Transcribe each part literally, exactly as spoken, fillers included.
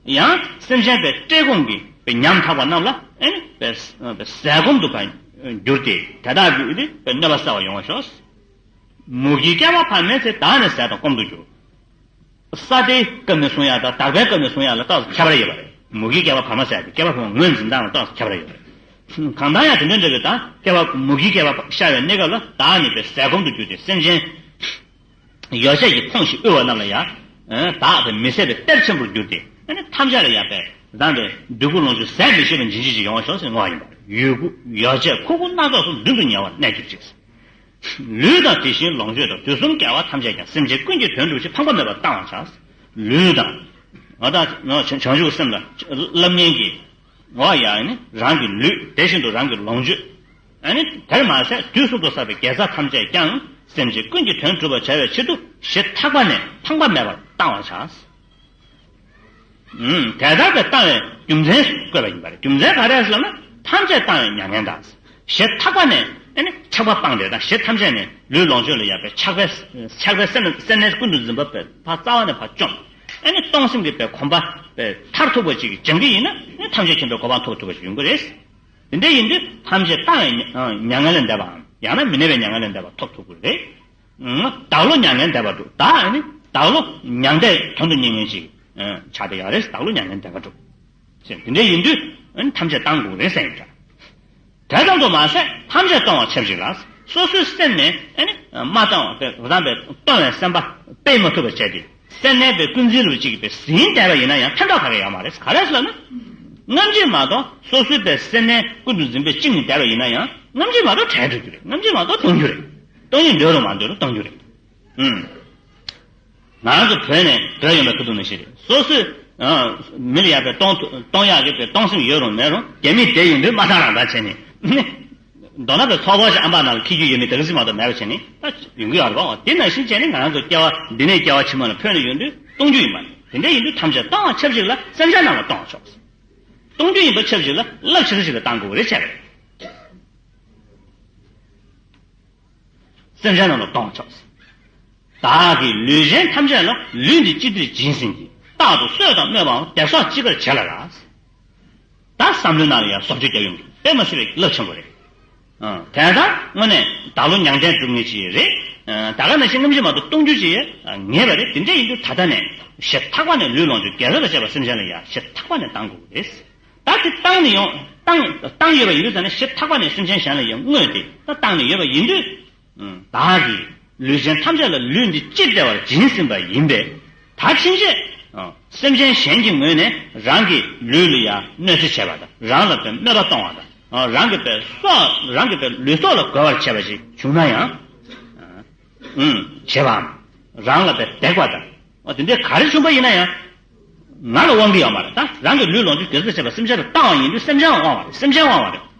ཡང་སེམས་ཅན་པའི་བཀྲེས་སྐོམ་གྱི་པའི་ཉམ་ཐག་པ་རྣམས་ལ་ཨེ་ནི་པའི་པའི་ཟས་སྐོམ་དུ་གང་གྱུར་ཏེ། དེ་དག་གིས་ནི་པའི་གནོད་པ་བསལ་བ་ཡོང་བར་ཤོག། མུ་གེའི་བསྐལ་པ་བར་མའི་ཚེ། བདག་ནི་ཟས་དང་སྐོམ་དུ་གྱུར། ས་དེའི་སྐབས་ནས་བཟུང་ཡང་དང་། དག་པའི་སྐབས་ནས་བཟུང་ཡང་ལ་ཏོག་ཙམ་ཁྱད་པར་ཡོད་པ་རེད། མུ་གེའི་བསྐལ་པ་བར་མ་ཟེར་ཏེ་བསྐལ་པ་བར་མ་ངོས་འཛིན་སྟངས་ལ་ཏོག་ཙམ་ཁྱད་པར་ཡོད་པ་རེད། གང་ལྟར་ཡང་དེ་འདྲ་འདྲ་བའི་དང་བསྐལ་པ་མུ་གེའི་བསྐལ་པ་ཤར་བའི་གནས་སྐབས་ལ། བདག་ནི་པའི་ཟས་སྐོམ་དུ་གྱུར་ཏེ། སེམས་ཅན་ཡོ་བྱད་ཀྱིས་ཕོངས་ཤིང་དབུལ་བ་རྣམས་ལ་ཡང་བདག་པའི་མི་བཟད་པའི་གཏེར་ཆེན་པོར་གྱུར་ཏེ། ཨ་ནི་ཐམས་ཅད་ལ་ཡང་པའི་དང་པའི་འདོད་དགུ་ལོངས་སྤྱོད་ཟད་མི་ཤེས་པ་འབྱིན་བྱེད་ཅིག་ཡོང་བ་ཤོག་ཟེར་བསྔོ་བ་ཡིན་པ། ཡོད་དགུ་ཡོ་བྱད་མཁོ་དགུ་སྣ་ཚོགས་སུ་མདུན་དུ་ཉེ་བར་གནས་གྱུར་ཅིག། ལུས་དང་དེ་བཞིན་ལོངས་སྤྱོད་དང་། དུས་གསུམ་རྒྱལ་བ་ཐམས་ཅད་ཀྱང་། སེམས་ཅན་ཀུན་གྱི་དོན་སྒྲུབ་ཕྱིར། ཕངས་པ་མེད་པར་གཏང་བར་བྱ། ལུས་དང་། ང་དང་བྱང་ཆུབ་སེམས་ལ་བསླབ་མཁན་གྱི་ང་ཡང་ནི་རང་གི་ལུས། དེ་བཞིན་དུ་རང་གི་ལོངས་སྤྱོད། ཨ་ནི་དེར་མ་ཟད་དུས་གསུམ་དུ་བསགས་པའི་དགེ་རྩ་ཐམས་ཅད་ཀྱང་སེམས་ཅན་ཀུན་གྱི་དོན་སྒྲུབ་པར་བྱ་བའི་ཕྱིར་དུ་ཞེ་ཐག་པ་ནས་ཕངས་པ་མེད་པར་གཏང་བར་བྱ། ཨུམ། དེ་ལྟར་དུ་བཏང་བའི་རྒྱུ་མཚན་བཀོད་པ་ཡིན་པ་རེད། རྒྱུ་མཚན་ག་རེ་ཟེར་ན། ཐམས་ཅད་བཏང་བའི་མྱ་ངན་དང་། ཞེ་ཐག་པ་ནས་ཨ་ནི་ཆགས་པ་སྤངས་ཏེ་དང་། ཞེ་ཐམས་ཅད་ནས་ལུས་ལོངས་སྤྱོད་ལ་ཡང་པའི་ཆགས་པའི་ཆགས་པའི་སེམས་སེམས་ནས་ཀུན་ཏུ་འཛིན་པ་པའི་ཕར་རྩ་བ་ནས་ཕར་བཅོམ། ཨ་ནི་སྟོང་སེམས་ཀྱི་པའི་གོམས་པ་པའི་མཐར་ཐུག་པ་ཅིག་སྦྱང་གི་ཡིན་ན། ཨ་ནི་ཐམས་ཅད་མཁྱེན་པའི་གོ་འཕང་ཐོབ་ཐུབ་པ་ཞིག་ཡོང་གི་རེད། དེ་འདྲ་ཡིན་དུས་ཐམས་ཅད་བཏང་བའི་མྱ་ངན་ལས་འདས་པའམ། ཡང་ན་མི་གནས་པའི་མྱ་ངན་ལས་འདས་པ་ཐོབ་ཐུབ་ཀྱི་རེད། བདག་བློ་མྱ་ངན་འདས་པ་སྒྲུབ། བདག་ཨ་ནི་བདག་བློ་མྱང་འདས་དོན་དུ་གཉེར་མཁན་ཅིག་ཆགས་བསྡད་ཡོད་རེད། བདག་བློ་མྱ་ངན་འདས་པ་སྒྲུབ་ཟེར། དེ་འདྲ་ཡིན་དུས་ཨ་ནི་ཐམས་ཅད་བཏང་དགོས་རེད་ཟེར་ཡིན་འདྲ། དེ་ཙམ་དུ་མ་ཟད་ཐམས་ཅད་གཏོང་བར་ཆབས་ཅིག་ལ། སོ་སོའི་སེམས་ནས་ཨ་ནི་མ་བཏང་བ་བཏང་བའི་གཏོང་བའི་སེམས་པ་སྤེལ་མ་ཐུབ་པ་བྱས་ཏེ། སེམས་ནས་པའི་ཀུན་འཛིན་ལུགས་གཅིག་གིས་པའི་ཟིན་བསྡད་པ་ཡིན་ན་ཡང་ཕན་ཐོགས་ག་གེ་ཡོད་མ་རེད། ག་རེ་ཟེར་ན། སྔ་ཕྱི་མ་གཏོགས་སོ་སོའི་པའི་སེམས་ནས་ཀུན་ཏུ་འཛིན་པའི་གཅིག་ནས་བསྡད་པ་ཡིན་ན་ཡང་སྔ་ཕྱི་མ་གཏོགས་བྲལ་འགྲོ་རྒྱུ་རེད། སྔ་ཕྱི་མ་གཏོགས་གཏོང་རྒྱུ་རེད། གཏོང་ཡིན་འདོད་རུང་མ་འདོད་རུང་གཏོང་རྒྱུ་རེད། ཨུམ། ང་རང་ཚོ་བོད་ནས་བོད་ཡོང་བའི་ཁ་ཐུག་ནང་བཞིན་རེད། སོ་སོས་ཨ་མི་ལ་ཡག་པའི་གཏོང་ཐུབ་གཏོང་ཡག་གི་པའི་གཏོང་སེམས་ཡོད་རུང་མེད་རུང་། རྒྱ་མི་དེ་ཡིན་དུས་མ་ཐག་རང་ད་བྱས་ནས། མདོར་ན་པའི་ཚོགས་པ་ཞིག་ཨམ་པ་ནང་ལ་འཁྱེར་རྒྱུ་ཡོད་མེད་དེ་ག་ཚོད་མ་གཏོགས་མེད་པ་བྱས་ནས་ད་ཡོང་གི་ཡོད་རེད་པ། འོ་དེ་ནང་བཞིན་བྱས་ནས་ང་རང་ཚོ་སྐྱེ་བ་འདི་ནས་སྐྱེ་བ་ཕྱི་མ་ལ་འཕོས་ནས་ཡོང་དུས་གཏོང་རྒྱུ་ཡིན་པ། དེ་འདྲ་ཡིན་དུས་ཐམས་ཅད་གཏོང་བ་ཆབས་ཅིག་ལ་སེམས་ཅན་རྣམས་ལ་གཏོང་བ་ཆོག། གཏོང་རྒྱུ་ཡིན་པ་ཆབས་ཅིག་ལ་རླབས་ཆེ་ས་ཞིག་ལ་གཏང་དགོས་པ་རེད་བྱས་པ་རེད། སེམས་ཅན་རྣམས་ལ་གཏོང་བ་ཆོག། བདག་གི་ལུས་ཅན་ཐམས་ཅད་ལ། ལུས་འདི་ཅི་བདེར་སྦྱིན་ཟིན་གྱིས། རྟག་ཏུ་གསོད་དང་སྨོད་པའམ་བརྡེག་གསོག་ཅི་དགར་བྱེད་ལ་རག། ད་བསམ་བློའི་ནང་ལ་ཡང་བཟོ་བཅོས་རྒྱག་ཡོང་གི་དཔེ་མ་སྲིད་པའི་རླབས་ཆེན་པོ་རེད། ཨ་དེ་ལྟར་དངོས་གནས་བདག་བློ་མྱང་འདས་སྒྲུབ་མཁན་ཅིག་རེད། ཨ་ད་ག་ནང་བཞིན་སྔ་ཕྱི་མ་གཏོགས་གཏོང་རྒྱུ་ཅིག་ངེས་པ་རེད། དེ་འདྲ་ཡིན་དུས་ད་ལྟ་ནས་ཞེ་ཐག་པ་ནས་ལུས་ལོངས་སྤྱོད་དགེ་རྩ་དང་བཅས་པ་སེམས་ཅན་ལ་ཡང་ཞེ་ཐག་པ་ནས་གཏང་དགོས་ཀྱི་རེད། ད་དེ་བཏང་ནས་ཡོང་བཏང་བཏང་ཡོད་པ་ཡིན་དུས་ཙང་ནས་ཞེ་ཐག་པ་ནས་སེམས་ཅན་གཞན་ལ་ཡང་བསྔོས་ཏེ། ད་བཏང་ནས་ཡོད་པ་ཡིན་དུས། བདག་གིས་ལུས་ཅན་ཐམས་ཅད་ལ། ལུས་འདི་ཅི་བདེ་བར་སྦྱིན་ཟིན་པ་ཡིན་པས། ད་ཕྱིན་ཆད་སེམས་ཅན་གཞན་གྱི་ངོས་ནས་རང་གི་ལུས་ལ་ཡང་གནོད་འཚེ་བྱས་པ་དང་། རང་ལ་དཔེ་གནོད་པ་གཏོང་བ་དང་། རང་གི་དཔེ་སྲོག་རང་གི་དཔེ་ལུས་སྲོག་ལ་རྒོལ་བར་བྱས་པ་ཞིག་བྱུང་ན་ཡང་། ཨུམ། བྱེད་པའམ། རང་ལ་དཔེ་བརྡེག་པ་དང་། འོ་དེ་འདྲའི་ག་རེ་བྱུང་པ་ཡིན་ན་ཡང་། ང་ལ་དབང་གི་ཡོད་མ་རེད། ད་རང་གི་ལུས་ལོངས་སྤྱོད་དགེ་རྩ་བྱས་པ་སེམས་ཅན་ལ་བཏང་བ་ཡིན་དུས་སེམས་ཅན་ལ་དབང་བ་རེད། སེམས་ཅན་དབང་བ་རེད།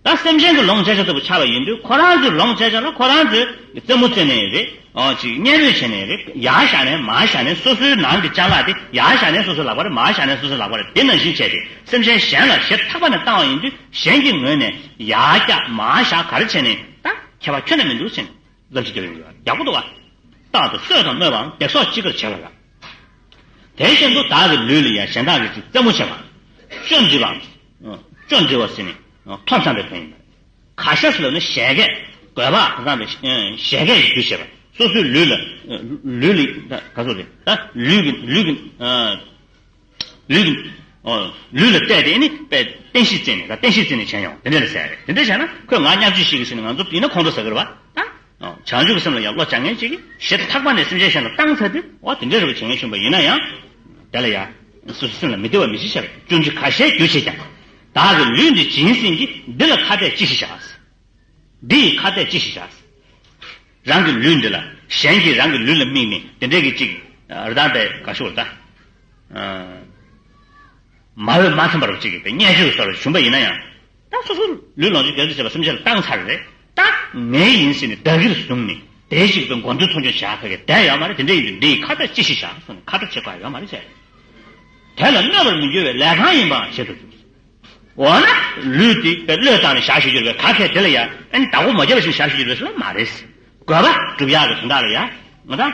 ད་སེམས་ཅན་གྱི་ལོངས་སྤྱད་བྱ་ལྟ་བུ་ཆགས་པ་ཡིན་དུས་ཁོ་རང་ཚོའི་ལོངས་སྤྱད་བྱ་ལ་ཁོ་རང་ཚོས་རྩེད་མོ་རྩེ་ནའི་རེད། ཨོ་ཅིག་བརྙས་བཅོས་བྱས་ནའི་རེད། ཡར་བཞག་ནའི་མར་བཞག་ནའི་སོ་སོའི་ནང་གི་ཅ་ལག་དེ་ཡར་བཞག་ནའི་སོ་སོའི་ལག་པ་རེད། མར་བཞག་ནའི་སོ་སོའི་ལག་པ་རེད། དེ་ནང་བཞིན་བྱས་ཏེ་སེམས་ཅན་གཞན་ལ་ཞེ་ཐག་པ་ནས་བཏང་བ་ཡིན་དུས་གཞན་གྱི་ངོས་ནས་ཡར་བཀྱག་མར་བཞག་ག་རེ་བྱས་ནའི་ད་ཁྱད་པར་ཁྱོན་ནས་མི་འདུག་ཟེར་ནས། ལབ་ཅིག་རྒྱབ་ཡོང་གི་ཡོད། ཡག་པོ་འདུག་བ། རྟག་ཏུ་གསོད་དང་སྨོད་པའམ་བརྡེག་གསོག་ཅི་དགར་བྱེད་ལ་རག། དེ་བཞིན་དུ་བདག་གི་ལུས་ལ་ཡང་གཞན་དག་གིས་ཅིག་རྩེད་མོ་བྱེད་པ། ཅོ་འདྲི་བའམ། ཅོ་འདྲི་བ་ཟེར་ནས་མཐོ་འཚམ་པའི་དོན་ཡིན་པ། ག་ཤ་ཟེར་ལབ་ན་བཞད་གད། རྒོད་པ་དང་བཞད་གད་ཀྱི་རྒྱུ་བྱེད་པ། སོ་སོའི་ལུས་ལ། ལུས་ལ་ག་ཚོད་རེད་ད། ལུས་ཀྱི་ལུས་ཀྱི། ལུས་ཀྱི། ཨོ། ལུས་ལ་བལྟས་ཏེ་ནི་དཔེ་བསྟན་བཤིག་བརྩིས་ནས་ད་བསྟན་བཤིག་བརྩིས་ནས་བྱས་ཡོང་དེ་འདྲ་ལ་ཟེར་རེད། དེ་འདྲ་བྱས་ན་ཁོས་ང་བརྙས་བཅོས་ཤིག་གི་ཟེར་ནས་ང་ཚོ་ཡིན་ན་ཁོང་ཁྲོ་ཟ་གི་རེད་བ། ད། བྱང་ཆུབ་ཀྱི་སེམས་ལ་ཡང་བློ་སྦྱང་མཁན་ཅིག་གིས་ཞེ་ཐག་པ་ནས་སེམས་ཅན་གཞན་ལ་བཏང་ཚར་དུས་འོ་དེ་འདྲ་རེད་བ་བྱེད་མཁན་བྱུང་བ་ཡིན་ན་ཡང་། དེ་ལ་ཡང་། སོ་སོའི་སེམས་ལ་མི་བདེ་བ་མི་བྱེད་བྱ་བའི་སྐྱོན་ཅི་ཁ་ཤས་རྒྱུ་བྱེད་ཀྱང་། བདག་གི་ལུས་འདི་སྦྱིན་ཟིན་གྱིས། འདི་ལ་ཁ་གཏད་ཅི་ཞིག་བྱ། འདི་ཡི་ཁ་གཏད་ཅི་ཞིག་བྱ། རང་གི་ལུས་འདི་ལ་གཞན་གྱིས་རང་གི་ལུས་ལ་དམིགས་ནས་དེ་འདྲའི་གི་ཅིག་རི་དྭགས་པའི་ག་ཤོར་ད། མ་འོས་མ་འཚམ་པར་ཅིག་གི་བརྙས་བཅོས་སོགས་ལ་ཞུམ་པ་ཡིན་ན་ཡང་། ད་སོ་སོ་ལུས་ལོངས་སྤྱོད་རྒྱ་མཚོ་བྱས་པ་སེམས་ཅན་ལ་བཏང་ཚར་རེད། ད་ངའི་ཡིན་ཟེར་ནས་བདག་གིར་བཟུང་ནས་དེའི་ཅིག་ཏུ་མགོ་འདོད་མཐོང་ཆུང་བྱ་ཁ་གི་བསྡད་ཡོད་མ་རེད། དེ་འདྲ་ཡིན་དུས་འདི་ཡི་ཁ་གཏད་ཅི་ཞིག་བཞག་སོང་ནས་ཁ་གཏད་བྱེད་དགོས་ཡོད་མ་རེད་ཟེར། དེ་ལ་གནོད་པར་མི་འགྱུར་བའི་ལས་གང་ཡིན་པའང་བྱེད་དུ་འཇུག་འོ་ན་ལུས་འདི་བློས་བཏང་ནས་བཞག་ཤེས་རྒྱུ་རེད་པས་ག་གས་དེ་ལ་ཡང་ཨ་ནི་བདག་པོ་མ་བརྒྱབ་པ་ཞིག་བཞག་ཤེས་རྒྱུ་རེད་ཟེར་ན་མ་རེད། དགོས་པ་སྒྲུབ་ཡག་གི་དོན་དག་ལ་ཡང་ང་དང་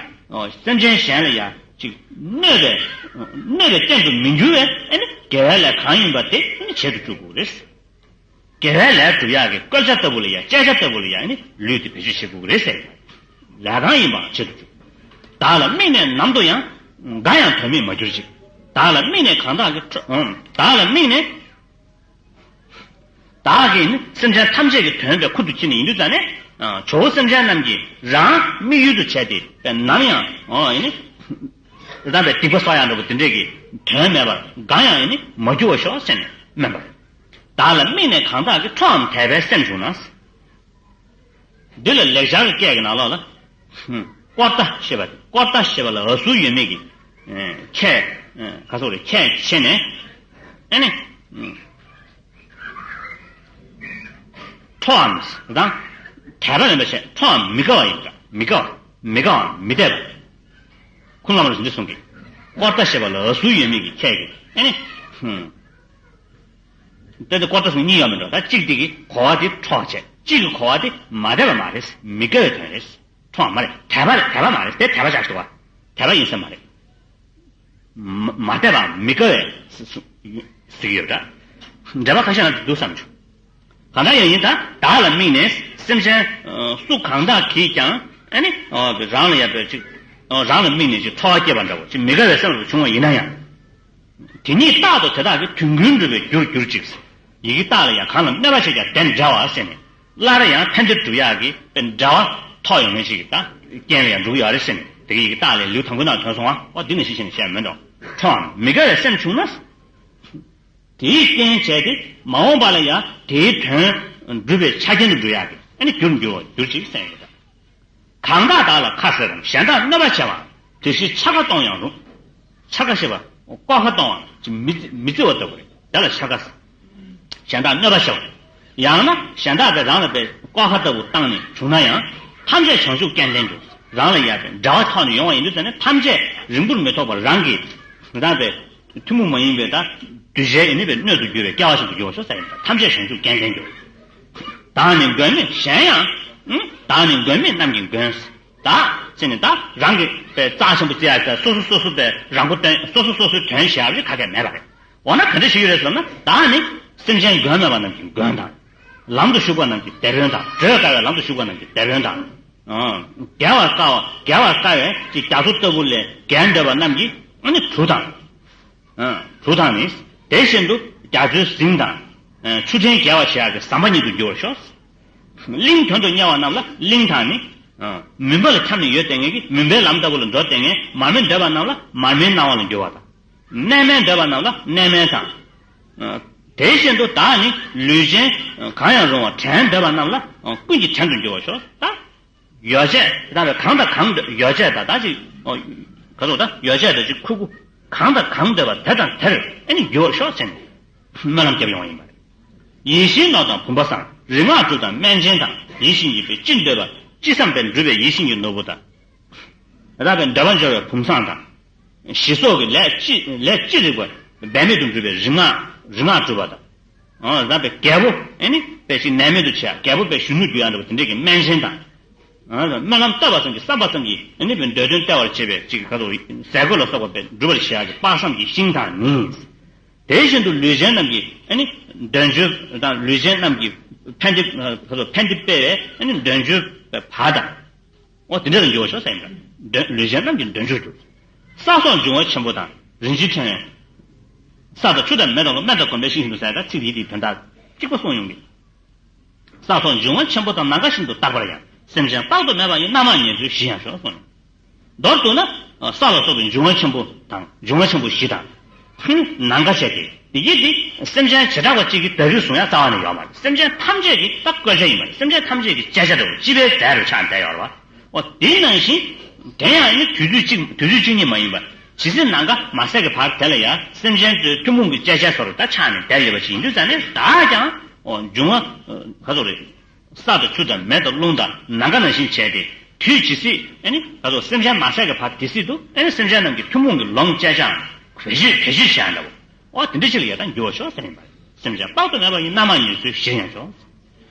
སེམས་ཅན་གཞན་ལ་ཡང་ ཅིག་གནོད་པའི་གནོད་པའི་རྐྱེན་དུ་མི་འགྱུར་བའི་ཨ་ནི་དགེ་བའི་ལས་གང་ཡིན་པ་དེ་ཨ་ནི་བྱེད་དུ་བཅུག་དགོས་རེད། དགེ་བའི་ལས་སྒྲུབ་ཡག་གི་བཀོལ་བྱ་ལྟ་བུ་ལ་ཡ་བཅད་བྱ་ལྟ་བུ་ལ་ཡ་ཨ་ནི་ལུས་དེ་བེད་སྤྱོད་བྱེད་དགོས་རེད་ཟེར། ལས་གང་ཡིན་པའང་བྱེད་དུ་བཅུག་བདག་ལ་དམིགས་ནས་ནམ་དུ་ཡང་། འགའ་ཡང་དོན་མེད་མ་གྱུར་ཅིག་བདག་ལ་དམིགས་ནས་གང་དག་གི་ཁྲོ། བདག་ལ་དམིགས་ནས། བདག་གིས་ནི་སེམས་ཅན་ཐམས་ཅད་ཀྱི་དོན་དེ་ཁུར་དུ་ཁྱེར་ནས་ཡིན་དུས་ཙང་ནས། ཇོ་བོ་སེམས་ཅན་རྣམས་ཀྱིས་རང་དམིགས་ཡུལ་དུ་བྱས་ཏེ་ནམ་ཡང་ཨོ་ཡིན་ནི། རང་པའི་སྡིག་པ་གསོག་ཡག་འདྲ་པོ་དེ་འདྲས་ཀྱི་དོན་མེད་པར་གང་ཡང་ཡིན་ནི་མ་གྱུར་བར་ཤོག་ཟེར་ནས་སྨོན་པ་རེད། བདག་ལ་དམིགས་ནས་གང་དག་གི་ཁྲོའམ་དད་པའི་སེམས་བྱུང་ན། འདི་ལ་ལེགས་སྦྱར་གྱི་སྐད་ཀྱི་ནང་ལོགས་ལ། ཀོརྟ་ཞེས་པ་ཀོརྟ་ཞེས་པ་ལ་འ་ཟུག་ཡོད་མེད་ཀྱི་ཁྱད་ག་སོགས་རེ་ཁྱད་ཕྱེ་ནས་ཨ་ནི། ཁྲོའམ་དང་དད་པ་ལེན་པ་བྱས་ཁྲོའམ་མི་དགའ་བ་ཡིན་པ་མི་དགའ་བ་མི་དགའ་བའམ་མི་དད་པ། ཁོང་རྣམ་པར་འདི་གསུང་གི། ཀོརྟ་ཞེས་པ་ལ་འ་ཟུག་ཡོད་མེད་ཀྱི་ཁྱད་ཀྱི་ཨ་ནི། དེ་ལྟར་ཀོ་ཏ་སོགས་གཉིས་ཡོད་མི་འགྲོ། ད་གཅིག་དེ་གིས་གོ་བ་དེ་འཕྲོག་བྱས། གཅིག་གིས་གོ་བ་དེ་མ་དད་པ་མ་རེད། མི་དགའ་བའི་དོན་རེད། འཕྲོག་མ་རེད། དད་པ་རེད། དད་པ་མ་རེད། དེ་དད་པ་ཆགས་འདུག་བ། དད་པ་ཡིན་ས་མ་རེད། མ་མ་དད་པའམ་མི་དགའ་བའི་ཟེར་གྱི་ཡོད་འདྲ། འགྲེལ་པ་ཁ་ཤས་ན་འདུག་བསམ་བྱུང་། གང་ལྟར་ཡང་ཡིན་ད་བདག་ལ་དམིགས་ནས་སེམས་ཅན་སུ་གང་དག་གིས་ཀྱང་ཨ་ནི་རང་ལ་ཡང་པའི་ཅིག་རང་ལ་དམིགས་ནས་ཅིག་ཁྲོ་བ་སྐྱེས་པ་འདྲ་བོ་ཅིག་མི་དགའ་བའི་སེམས་ལ་བྱུང་བ་ཡིན་ན་ཡང་། དེ་ཉིད་རྟག་ཏུ་དེ་དག་གི་དོན་ཀུན་འགྲུབ་པའི་རྒྱུར་གྱུར་ཅིག་ཡི་གེ་རྟགས་ལ་ཡང་གང་ལ་གནོད་པ་བྱེད་ཀྱང་དེ་འདྲ་བ་ཟེར་ནས། སླར་ཡང་ཕན་བདེ་སྒྲུབ་ཡག་གི་དཔེ་འདྲ་བ་ཐོགས་ཡོང་མཁན་ཞིག་གི་ད་རྐྱེན་ལ་ཡང་འགྲོ་གི་ཡོད་རེད་ཟེར་ནས་དེ་གི་ཡི་གེ་རྟགས་ལས་ལེའུ་དང་པོའི་ནང་ཐོན་སོང་བ། འོ་འདི་ནས་ཤེས་བྱས་ནས་བཤད་མི་འདུག་ཁྲོའམ་མི་དགའ་བའི་སེམས་བྱུང་ན། དེའི་རྐྱེན་བྱས་ཏེ་མ་འོངས་པ་ལ་ཡང་དེའི་དོན་འགྲུབ་པའི་ཆ་རྐྱེན་དུ་འགྲོ་ཡག་གི་ཨ་ནི་རྒྱུར་འགྱུར་བར་གྱུར་ཅིག་ཟེར་ཡོད་ད། གང་དག་བདག་ལ་ཁ་ཟེར་རམ་གཞན་དག་གནོད་པ་བྱེད་པའམ་དེ་བཞིན་འཆར་ཀ་གཏོང་ཡང་རུང་། འཆར་ཀ་ཞེས་པ་ཀོ་ཁ་གཏོང་བ་ཅིག་མི་མི་བརྩི་བ་ལྟ་བུ་རེད། དེ་ལ་འཆར་ཀ་ཟེར། གཞན་དག་གནོད་པ་བྱེད་པ། ཡང་ན་གཞན་དག་དེ་རང་ལ་པའི་ཀོ་ཁ་ལྟ་བུ་བཏང་ནས་བྱུང་ན་ཡང་ཐམས་ཅད་བྱང་ཆུབ་རྐྱེན་ལྡན་གྱུར། རང་ལ་ཡང་པའི་འབྲེལ་བ་ཐོག་ནས་ཡོང་བ་ཡིན་དུས་ཙང་ནས་ཐམས་ཅད་རིང་པོར་མི་ཐོགས་པར་རང་གིས་རང་པའི་ཐུན་མོང་མ་ཡིན་པའི་ད་གདུལ་བྱའི་ཡེ་ནས་པའི་སྣོད་དུ་གྱུར་པའི་སྐལ་བ་ཞིག་ཏུ་འགྱུར་བར་ཤོག་ཟེར་ཡིན་པ། ཐམས་ཅད་བྱང་ཆུབ་རྐྱེན་ལྡན་གྱུར། བདག་ནི་མགོན་མེད་གཞན་ཡང་། ཨུ། བདག་ནི་མགོན་མེད་རྣམས་ཀྱི་མགོན། ད་ཟེར་ནས་ད་རང་གི་པའི་རྩ་ཆེན་པོ་བརྩི་ཡག་ད་སོ་སོ་སོ་སོ་པའི་རང་མགོ་སྟོན། སོ་སོ་སོ་སོའི་དོན་བྱེད་ཡག་ཅིག་ག་གེ་མེད་པ་རེད། འོ་ན་ག་འདྲ་ཞིག་ཡོད་རེད་ཟེར་ན། བདག་ནི་སེམས་ཅན་མགོན་མེད་པ་རྣམས་ཀྱི་མགོན་དང་། ལམ་དུ་ཞུགས་པ་རྣམས་ཀྱི་སྡེ་དཔོན་དང་། བགྲོད་དཀའ་བའི་ལམ་དུ་ཞུགས་པ་རྣམས་ཀྱི་སྡེ་དཔོན་དང་། ཨང་། རྒྱལ་བ་དཀའ་བ་རྒྱལ་བ་དཀའ་བའི་ཅིག་རྒྱ་མཚོ་ལྟ་བུ་ལས་རྒལ་འདོད་པ་རྣམས་ཀྱི་ཨ་ནི་གྲུ་དང་། ཨང་། གྲུ་དང་ནི། དེ་བཞིན་དུ་རྒྱ་མཚོའི་གཟིངས་དང་། ཨང་། ཆུ་ཕྲན་རྒྱས་པར་བྱེད་ཡག་གི་ཟམ་པ་ཉིད་དུ་འགྱུར་བར་ཤོག་གླིང་དོན་དུ་གཉེར་བ་རྣམས་ལ་གླིང་དང་ནི། ཨང་། མུན་པ་ལ་འཁྱམས་ནས་ཡོད་བསྡད་མཁན་གྱི་མུན་པའི་ལམ་ལྟ་བུ་ལ་འགྲོ་བསྡད་མཁན་མར་མེ་འདོད་པ་རྣམས་ལ་མར་མེའི་སྣང་བ་ལ་འགྱུར་བ་དང་། གནས་མལ་འདོད་པ་རྣམས་ལ་གནས་མལ་དང་། ཨ། དེ་བཞིན་དུ་བདག་ནི་ལུས་ཅན་གང་ཡང་རུང་བ་བྲན་འདོད་པ་རྣམས་ལ་ཀུན་གྱི་བྲན་དུ་འགྱུར་བར་ཤོག་ད་ཡོ་བྱད་དེ་དག་གང་དང་གང་འདོད་ཡོ་བྱད་ད་ད་ཅིག་ག་ཚོད་ད་ཡོ་བྱད་ད་ཅིག་ཁུ་ཁུ་གང་དང་གང་འདོད་པ་དེ་དང་དེར་ཨ་ནི་འགྱུར་བར་ཤོག་ཟེར་ནས་སྨོན་ལམ་བརྒྱབ་ཡོང་བ་ཡིན་པ་རེད། ཡིད་བཞིན་ནོར་དང་བུམ་པ་བཟང་། རིག་སྔགས་གྲུབ་དང་སྨན་ཆེན་དང་། ཡིད་བཞིན་གྱི་དཔེ་ཅི་འདོད་པ་ཅི་བསམ་པས་འགྲུབ་པའི་ཡིད་བཞིན་གྱི་ནོར་བུ་དང་། དེ་དག་པའི་འདོད་པ་འབྱོར་བའི་བུམ་བཟང་དང་། ཞི་སོགས་ཀྱི་ལས་ཅི་ལས་ཅི་རིགས་པ་འབད་མེད་དུ་འགྲུབ་པའི་རིག་སྔགས་རིག་སྔགས་གྲུབ་པ་དང་། ཨོ་ད་པའི་རྒྱལ་པོ་ཨེ་ནི་པའི་ཅིག་ནད་མེད་དུ་བྱེད་ཡ་རྒྱལ་པོ་པའི་གཞོན་ནུ་རྒྱུ་ཡང་འདྲ་བ་དེ་འདྲས་ཀྱི་སྨན་ཆེན་དང་། ཨོ་སྨོན་ལམ་བཏབ་པ་ཙམ་གྱིས་བསམ་པ་ཙམ་གྱིས་ཨེ་ནི་པའི་འདོད་དོན་སྟེར་བར་བྱེད་པའི་ཅིག་ག་ཚོད་ཟས་གོས་ལ་སོགས་པ་པའི་འགྲུབ་པར་བྱེད་ཡ་གི་དཔག་བསམ་གྱི་ཤིང་དང་ནི། དེ་བཞིན་དུ་ལུས་ཅན་རྣམས་ཀྱི་ཨེ་ནི་འདོད་འཇོ་དང་ལུས་ཅན་རྣམས་ཀྱི་ཕན་བདེ་ག་ཚོད་ཕན་བདེ་སྤེལ་བའི་ཨེ་ནི་འདོད་འཇོ་བའི་བ་དང་། འོ་དེ་འདྲ་ལ་འགྱུར་བར་ཤོག་ཟེར་ཡིན་པ། འདོད་ལུས་ཅན་རྣམས་ཀྱི་འདོད་འཇོར་གྱུར། ས་སོགས་འབྱུང་བ་ཆེན་པོ་དང་རིན་ཆེན་ཕྲེང་བའི། ས་དང་ཆུ་དང་མེ་དང་རླུང་སྨན་དང་གོམས་པའི་ཤིང་བཞིན་དུ་ཟེར་ཡ་ད་ཚིག་དེའི་དེའི་དོན་དག་གཅིག་པ་གསུངས་ཡོང་གི། ས་སོགས་འབྱུང་བ་ཆེན་པོ་དང་ནམ་མཁའ་བཞིན་དུ་རྟག་པར་ཡང་སེམས་ཅན་དཔག་ཏུ་མེད་པ་ཡི་རྣམ་མང་ཉེར་འཚོའི་གཞི་ཡང་ཤོག་གསུངས། མདོར་བསྡུ་ན། ས་ལ་སོགས་པའི་འབྱུང་བ་ཆེན་པོ་དང་འབྱུང་བ་ཆེན་པོ་བཞི་དང་། ནམ་མཁའ་བྱས་ཏེ་དེ་ཡིད་དེ་སེམས་ཅན་བྱེ་བྲག་པ་གཅིག་གིས་བདག་གིར་བཟུང་ཡ་རྩ་བ་ནས་ཡོད་མ་རེད། སེམས་ཅན་ཐམས་ཅད་ཀྱི་ད་བཀོལ་བྱ་ཡིན་པ་རེད། སེམས་ཅན་ཐམས་ཅད་ཀྱི་བཅད་བྱ་འདྲ་བོ་སྤྱི་པའི་རྫས་རུ་ཆགས་བསྡད་ཡོད་རེད་བ། འོ་དེ་ནང་བཞིན་དེ་ཡང་ནི་དུས་ཚོད་གཅིག་དུས་ཚོད་གཅིག་ཉིད་མ་ཡིན་པ་ཇི་སྲིད་ནམ་མཁའ་མ་ཟད་ཀྱི་བར་དེ་ལ་ཡང་སེམས་ཅན་ཚོའི་ཐུན་མོང་གི་བཅད་བྱ་སོགས་རུ་ད་ཆགས་ནས་བསྡད་ཡོད་པ་ཞིག་ཡིན་དུས་ཙང་ནས་བདག་ཀྱང་འོ་འབྱུང་བ་ག་ཚོད་རེད། ས་དང་ཆུ་དང་མེ་དང་རླུང་དང་ནམ་མཁའ་ནང་བཞིན་བྱས་ཏེ་དུས་ཇི་སྲིད་ཨ་ནི་ད་དུ་སེམས་ཅན་མ་ཟད་ཀྱི་བར་དེ་སྲིད་དུ་ཨ་ནི་སེམས་ཅན་རྣམས་ཀྱི་ཐུན་མོང་གི་ལོངས་སྤྱད་ཀྱང་བེད་སྤྱོད་བེད་སྤྱོད་བྱས་འདྲ་བོ། འོ་དེ་འདྲ་ཅིག་ལ་ཡ་ད་འགྱུར་བར་ཤོག་ཟེར་ཡིན་པ་རེད། སེམས་ཅན་དཔག་ཏུ་མེད་པ་ཡི་རྣམ་མང་ཉེར་འཚོའི་གཞིར་ཡང་ཤོག་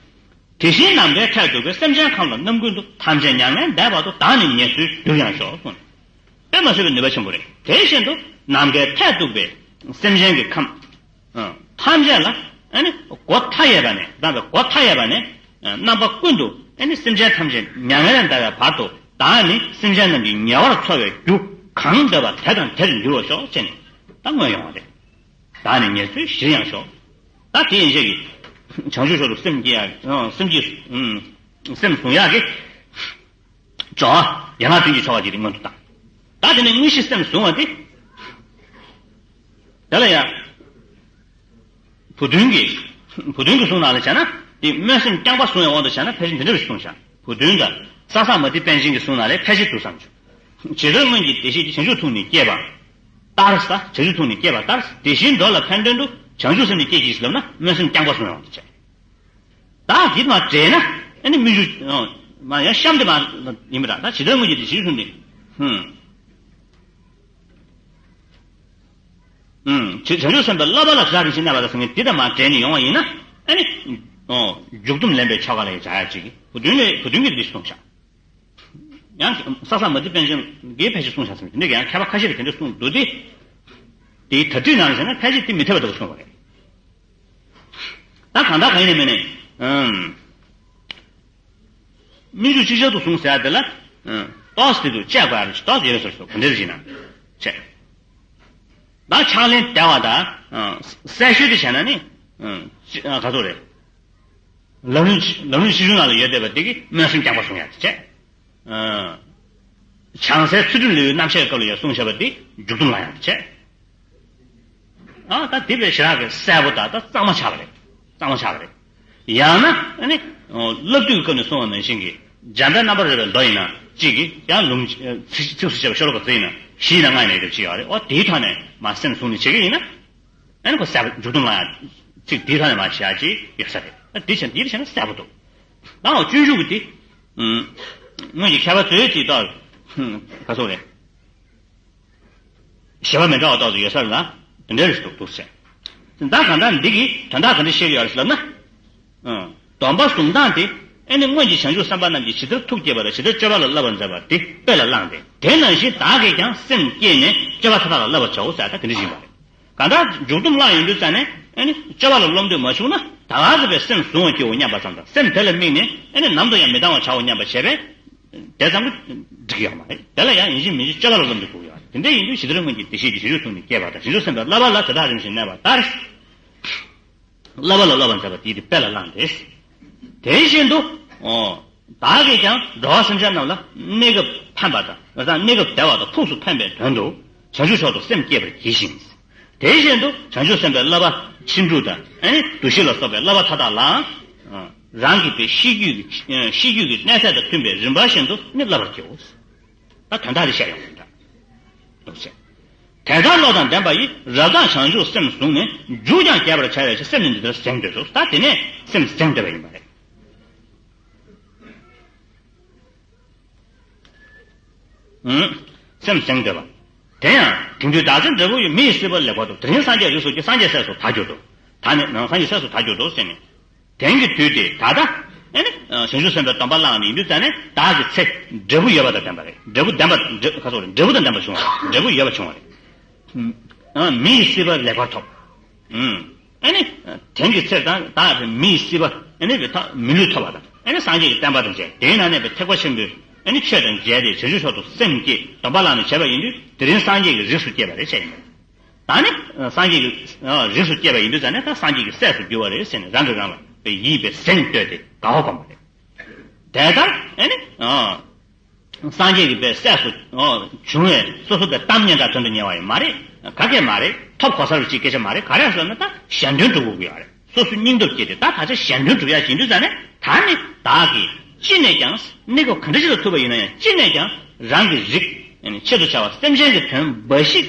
དེ་བཞིན་ནམ་མཁའི་མཐས་གཏུགས་པའི་སེམས་ཅན་ཁམས་ལ་རྣམ་ཀུན་ཏུ་ཐམས་ཅད་མྱ་ངན་འདས་པ་དང་བདག་ནི་ཉེར་འཚོའི་རྒྱུར་ཡང་ཤོག་གསུངས། དཔེ་མ་སྲིད་པའི་ནུས་པ་ཆེན་པོ་རེད། དེ་བཞིན་དུ་ནམ་མཁའི་མཐས་གཏུགས་པའི་སེམས་ཅན་གྱི་ཁམས། ཨ། ཐམས་ཅད་ལ་ཨ་ནི་སྒོ་མཐའ་ཡས་པ་ནས་དང་པའི་སྒོ་མཐའ་ཡས་པ་ནས། ཨ། རྣམ་པ་ཀུན་ཏུ་ཨ་ནི་སེམས་ཅན་ཐམས་ཅད་མྱ་ངན་ལས་འདའ་བའི་བར་དུ། བདག་ནི་སེམས་ཅན་རྣམས་ཀྱི་ཉེ་བར་འཚོ་བའི་རྒྱུ་གང་འདོད་པ་དེ་དང་དེར་འགྱུར་བར་ཤོག་ཅེས་ནི་ད་མངོན་ཡོང་བ་རེད། བདག་ནི་ཉེར་འཚོའི་གཞིར་ཡང་ཤོག་ད་དེ་ཡན་ཆད་ཀྱི་བྱང་ཆུབ་མཆོག་ཏུ་སེམས་བསྐྱེད་ཡ། སེམས་ཀྱི། སེམས་བཟུང་ཡག་གི་སྦྱོར་བ་ཡན་ལག་བདུན་གྱི་སྦྱོར་བ་ཅིག་དེ་སྔོན་དུ་བཏང་། ད་དེ་ནས་དངོས་གཞི་སེམས་བཟུང་བ་དེ། དེ་ལ་ཡང་། བུ་སྟོན་གྱི། བུ་སྟོན་གྱི་གསུང་ནང་ལ་བྱས་ན། དེ་སྨོན་སེམས་རྐྱང་པ་བཟུང་བའི་དབང་དུ་བྱས་ན་ཕལ་ཆེར་འདི་འདྲ་བ་ཞིག་གསུངས་བཞག་བུ་སྟོན་དང་ས་བཟང་མ་ཏི་པཎ་ཆེན་གྱི་གསུང་ནང་ལ་ཕལ་ཆེར་འདུག་བསམ་བྱུང་། ཇི་ལྟར་སྔོན་གྱི་བདེ་གཤེགས་ཀྱིས། བྱང་ཆུབ་ཐུགས་ནི་བསྐྱེད་པ་ལྟར། ས། བྱང་ཆུབ་ཐུགས་ནི་བསྐྱེད་པ་ལྟར། དེ་བཞིན་འགྲོ་ལ་ཕན་དོན་དུ། བྱང་ཆུབ་སེམས་ནི་བསྐྱེད་ཅིག་ལབ་ན་སྨོན་སེམས་རྐྱང་པ་བཟུང་བའི་དབང་དུ་བྱས། ད་འདི་མ་འདྲེས་ན་ཨ་ནི་སྨོན་འཇུག་མ་ཡང་གཤམ་དེ་མ་ཡིན་པ་འདྲ། ད་ཇི་ལྟར་སྔོན་གྱི་བདེ་གཤེགས་ཀྱིས། ཧུམ། ཨུམ། བྱང་ཆུབ་སེམས་དཔའི་བསླབ་པ་ལ་དེ་དག་རིམ་བཞིན་གནས་པ་དང་ཟེར་མཁན་འདི་དང་མ་འདྲེས་ནས་ཡོང་བ་ཡིན་ན་ཨ་ནི། འཇུག་སྡོམ་ལེན་པའི་ཆོ་ག་ལ་ཡང་བྱ་ཡག་ཅིག་བུ་སྟོན་ལས། བུ་སྟོན་གྱིས་འདི་གསུངས་བཞག་ཡང་ས་བཟང་མ་ཏི་པཎ་ཆེན་གྱིས་ཕལ་ཆེར་གསུངས་བཞག་ཟེར་མཁན་འདི་ག་ཡང་མཁས་པ་ཁ་ཤས་ཀྱིས་དེ་འདྲ་གསུངས་འདུག་སྟེ། དེའི་དར་ཊིབ་ནང་ལ་བྱས་ན་ཕལ་ཆེར་དེ་མི་འཐད་པ་འདྲ་བོ་གསུངས་པ་རེད། ད་གང་ལྟར་གང་ཡིན་ནའི་མིན་ནའི། ཨུམ། སྨོན་འཇུག་ཅིག་ཅར་དུ་བཟུང་ཟེར་ཡ་དེ་ལ། ཨུམ། ཏོག་ཙམ་དེ་དུ་དཔྱད་དགོས་ཡ་རེད། ཏོག་ཙམ་ཡོད་པའི་བཟོ་ཞིག་འདུག་འདི་འདྲ་ཞིག་ན། བྱས། ད་ཕྱག་ལེན་བདེ་བ་དང་། ཨུམ། གསལ་ཤོས་དེ་བྱས་ན་ནི། ཨུམ། ཅི། ཨ། ག་ཚོད་རེད། ལམ་རིམ། ལམ་རིམ་ཆེ་ཆུང་ནང་ལ་ཡོད་བསྡད་པ་དེ་གིས་སྨོན་སེམས་རྐྱང་པ་བཟུང་ཡ་དེ་བྱས། ཨ། བྱང་སའི་ཚུལ་ཁྲིམས་ལེའུའི་རྣམ་བཤད་སྐབས་ལ་ཡང་གསུངས་བཞག་པ་དེ་འཇུག་སྡོམ་བླང་ཡ་དེ་བྱས། ཨ། ད་དེ་དཔེ་ཞེ་དྲག་གི་གསལ་པོ་དང་ད་གཙང་མ་ཆགས་པ་རེད། གཙང་མ་ཆགས་པ་རེད། ཡང་ན་ཨ་ནི། ཨོ། བསླབ་བཏུས་ཀྱི་སྐབས་ནས་གསུངས་པ་ནང་བཞིན་གྱི་འཇམ་དཔལ་རྣམ་པར་རོལ་པའི་མདོ་ཡིན་ན་གཅིག་གིས། ཡང་ལུང་། ཚིགས་སུ་བཅད་པ་ཤོ་ལོ་ཀ་དེ་ཡིན་ན་བཞི་ཡིན་ན་ལྔ་ཡིན་ན་ཡོད་པ་ཅིག་ཡོད་རེད། ཨོ། དེའི་ཐོག་ནས་མར་སེམས་བཟུང་ནས་བྱེད་ཀྱི་ཡིན་ན། ཨ་ནི་ཁོ་གསལ་པོ། འཇུག་སྡོམ་ལ་ཡང་ཚིག་དེའི་ཐོག་ནས་མར་བྱེད་ཡ་ཅིག་ཡོད་ས་རེད། ཨ། དེ་བྱས། འདི་བྱས་ན་གསལ་པོ་འདུག་ད་འོ་སྤྱོད་འཇུག་གི་དེ། ཨུམ། སྔོན་གྱི་མཁས་པ་ཚོས་ཅིག་ཏོག་ཙམ། ག་ཚོད་རེད། བཞེད་པ་མི་འདྲ་བ་ཏོག་ཙམ་ཡོད་ས་རེད་ལ། དེ་འདྲ་རེད་འདུག་འདུག་ཟེར། ད་གང་ལྟར་འདི་གིས་དོན་དག་ག་འདྲ་བཤད་ཀྱི་ཡོད་རེད་ཟེར་ལབ་ན། ཨང་། སྡོམ་པ་བཟུང་སྟངས་དེ། ཨ་ནི་སྔོན་གྱི་བྱང་ཆུབ་སེམས་དཔའ་རྣམས་ཀྱིས་ཇི་ལྟར་ཐུགས་བསྐྱེད་པ་དང་ཇི་ལྟར་སྤྱོད་པ་ལ་བསླབ་པར་མཛད་པ་དེ་དཔེ་ལ་བླངས་ཏེ། དེ་ནང་བཞིན་བདག་གིས་ཀྱང་སེམས་བསྐྱེད་ནས་སྤྱོད་པ་མཐའ་དག་ལ་བསླབ་པར་བྱའོ་ཟེར། ད་དེ་འདྲ་ཞིག་ཡིན་པ་རེད། གང་ལྟར་འཇུག་སྡོམ་བླངས་ཡོང་དུས་ཙ་ནས་ཨ་ནི་སྤྱོད་པ་ལ་སློབ་འདོད་མ་བྱུང་ན། ད་ག་ཟེ་བའི་སེམས་བཟུང་བ་སྐྱེ་བོ་སྙམ་པ་ཙམ་དང་། སེམས་དེ་ལ་དམིགས་ནས་ཨ་ནི་ནམ་དུ་ཡང་མི་ལྡང་བར་བྱའོ་སྙམ་པ་བྱས་པས། དེ་ཙམ་གྱིས་འགྲིག་གི་ཡོད་མ་རེད། དེ་ལ་ཡང་ཡིན་གཅིག་མིན་གཅིག་སྤྱོད་པ་ལ་སློབ་འདོད་དགོས་ཀྱི་ཡོད་རེད། དེ་འདྲ་ཡིན་དུས་ཇི་ལྟར་སྔོན་གྱི་བདེ་གཤེགས་ཀྱིས། བྱང་ཆུབ་ཐུགས་ནི་བསྐྱེད་པ་ལྟར། བྱང་ཆུབ་སེམས་དཔའི་བསླབ་པ་ལ་དེ་དག་རིམ་བཞིན་གནས་པ་ལྟར། བསླབ་པ་ལ་བསླབ་པར་མཛད་པ་དེའི་དེ་དཔེ་ལ་བླངས་ཏེ། དེ་བཞིན་དུ། ཨོ། བདག་གིས་ཀྱང་འགྲོ་བ་སེམས་ཅན་རྣམས་ལ་གནས་སྐབས་ཕན་པ་དང་། གནས་སྐབས་བདེ་བ་དང་ཐུགས་སུ་ཕན་པའི་དོན་དུ། བྱང་ཆུབ་མཆོག་ཏུ་སེམས་བསྐྱེད་པར་གྱིས་ཤིག་དེ་བཞིན་དུ་བྱང་ཆུབ་སེམས་དཔའི་བསླབ་པ་ཕྱིན་དྲུག་དང་། ཨ་ནི་བདུད་བཞི་ལ་སོགས་པའི་བསླབ་པ་མཐའ་དག་ལའང་། རང་གི་དཔེ་ཤེས་རྒྱུད་ཀྱི། ཤེས་རྒྱུད་ཀྱི་གནས་ཚད་དང་མཐུན་པའི་རིམ་པ་བཞིན་དུ་ནི་བསླབ་པར་བགྱིའོ། ད་དོན་དག་དེ་བཤད་ཡོང་གི་འདྲ། འདུག་ཟེར། དེ་ལྟར་བློ་དང་ལྡན་པ་ཡིས། རབ་དང་བྱང་ཆུབ་སེམས་བཟུང་ནས། རྒྱུད་ཀྱང་རྒྱས་པར་བྱ་བའི་ཕྱིར། སེམས་ནི་འདི་ལྟར་གཟེངས་བསྟོད་དོ། ད་དེ་ནས་སེམས་གཟེངས་བསྟོད་པ་ཡིན་པ་རེད། ཨུམ། སེམས་གཟེངས་བསྟོད་པ། དེ་ཡང་དེང་དུས་བདག་ཅག་འབྲས་བུ་ཡི། མི་ཡི་སྲིད་པ་ལེགས་པར་ཐོབ། དེ་རིང་སངས་རྒྱས་རིགས་སུ་སྐྱེས། སངས་རྒྱས་སྲས་སུ་ད་གྱུར་ཏོ། ད་ནི་ནང་སངས་རྒྱས་སྲས་སུ་ད་གྱུར་ཏོ་ཟེར་ནས། དེང་གི་དུས་དེ་ད་ལྟ་ཨ་ནི་བྱང་ཆུབ་སེམས་དཔའི་སྡོམ་པ་བླངས་ནས་ཡིན་དུས་ཙ་ནས་བདག་གི་ཚེ་འབྲས་བུ་ཡོད་པ་དང་ལྡན་པ་རེད། འབྲས་བུ་ལྡན་པ། འབྲས། ག་ཚོད་རེད། འབྲས་བུ་དང་ལྡན་པ་བྱུང་བ་རེད། འབྲས་བུ་ཡོད་པ་བྱུང་བ་རེད། མི་ཡི་སྲིད་པ་ལེགས་པར་ཐོབ། ཨ་ནི་དེང་གི་ཚེ་ད་ད་མི་ཡི་སྲིད་པ་ཨ་ནི་མི་ལུས་ཐོབ་པ་དང་། ཨ་ནི་སངས་རྒྱས་ཀྱི་བསྟན་པ་དང་མཇལ། དེའི་ནང་ནས་ཐེག་པ་ཆེན་པོའི་ཨ་ནི་ཆོས་དང་མཇལ་ཏེ་བྱང་ཆུབ་མཆོག་ཏུ་སེམས་བསྐྱེད་སྡོམ་པ་བླངས་ནས་བྱས་པ་ཡིན་དུས་དེ་རིང་སངས་རྒྱས་ཀྱི་རིགས་སུ་སྐྱེས་པ་རེད་བཤད་ཡིན་པ་རེད། ད་ནི་སངས་རྒྱས་ཀྱི་རིགས་སུ་སྐྱེས་པ་ཡིན་དུས་ཙ་ནས་ད་སངས་རྒྱས་ཀྱི་སྲས་སུ་འགྱུར་བ་རེད་ཟེར་ནས་རང་གིས་རང་ལ་ཡིད་དཔེ་གཟེངས་བསྟོད་དེ་དགའ་བ་སྒོམ་པ་རེད། དེ་ལྟར་ཨ་ནི། སངས་རྒྱས་ཀྱི་དཔེ་སྲས་སུ་བྱུང་བས་སོ་སོ་དཔེ་གཏམ་སྙན་གྲགས་དོན་དུ་གཉེར་བ་ཡང་མ་རེད། ག་གེ་མ་རེད། ཐོབ་གོ་ས་རུ་ཅིག་སྐད་ཆ་མ་རེད། ག་རེ་ཟེར་ན་ད་གཞན་དོན་སྒྲུབ་དགོས་ཀྱི་ཡོད་རེད། སོ་སོ་སྙིང་སྟོབས་བསྐྱེད་དེ་ད་ད་ཆ་གཞན་དོན་སྒྲུབ་ཡ་ཡིན་དུས་ཙ་ནས་ད་ནི་བདག་གིས་ཅི་ནས་ཀྱང་གནས་སྐབས་ག་འདྲ་ཞིག་ལ་ཐུག་པ་ཡིན་ན་ཡང་ཅི་ནས་ཀྱང་རང་གི་རིགས་ཆེད་དུ་བྱ་བ་སེམས་ཅན་གྱི་དོན་འབའ་ཞིག་